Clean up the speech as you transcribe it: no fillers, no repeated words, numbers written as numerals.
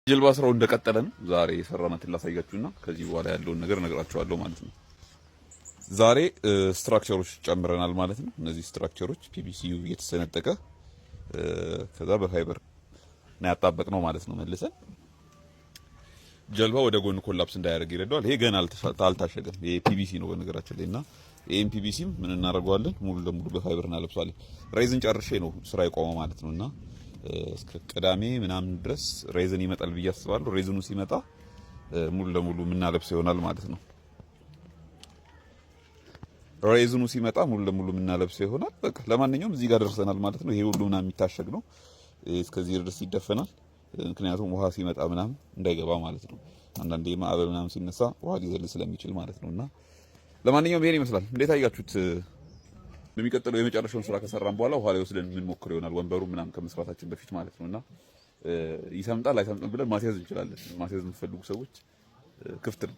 ጀልባ ስራው እንደቀጠለ ነው። ዛሬ የሰራናትን ላሳያችሁና ከዚህ በኋላ ያለውን ነገር እነግራችኋለሁ ማለት ነው። ዛሬ structure ኦች ጨምረናል ማለት ነው። እነዚህ structure ኦች PVC ዩ እየተሰነጠቀ ከዛ በፋይበር ነው ያጣበቅነው ማለት ነው። መልሰን ጀልባ ወደ ጎን collapse እንዳያደርግ ይረዳዋል። ይሄ ገና አልታሸገም። ይሄ PVC ነው በነገራችን ላይ እና ይሄን PVC ም ምን እናደርገዋለን? ሙሉ ለሙሉ በፋይበር እናለብሰዋለን። Resin ጨርሼ ነው ስራ የቆመው ማለት ነው እና እስከ ቅዳሜ ምናምን ድረስ resin ይመጣል ብዬ አስባለሁ። Resin ኑ ሲመጣ ሙሉ ለሙሉ የምናለብሰው ይሆናል ማለት ነው። Resin ኑ ሲመጣ ሙሉ ለሙሉ የምናለብሰው ይሆናል። በቃ ለማንኛውም እዚህ ጋር ደርሰናል ማለት ነው። ይሄ ሁሉ ምናምን የሚታሸግ ነው። እስከዚህ ድረስ ይደፈናል። ምክንያቱም ውሃ ሲመጣ ምናምን እንዳይገባ ማለት ነው። አንዳንዴ ማዕበል ምናምን ሲነሳ ውሃ ሊዘል ስለሚችል ማለት ነው። እና ለማንኛውም ይሄን ይመስላል። እንዴት አያችሁት? በሚቀጥለው የመጨረሻውን ስራ ከሰራን በኋላ ውሃ ላይ ወስደን የምንሞክረው ይሆናል። ወንበሩ ምናምን ከመስራታችን በፊት ማለት ነው። እና ይሰምጣል አይሰምጥም ብለን ማስያዝ እንችላለን። ማስያዝ የምትፈልጉ ሰዎች ክፍት ነው።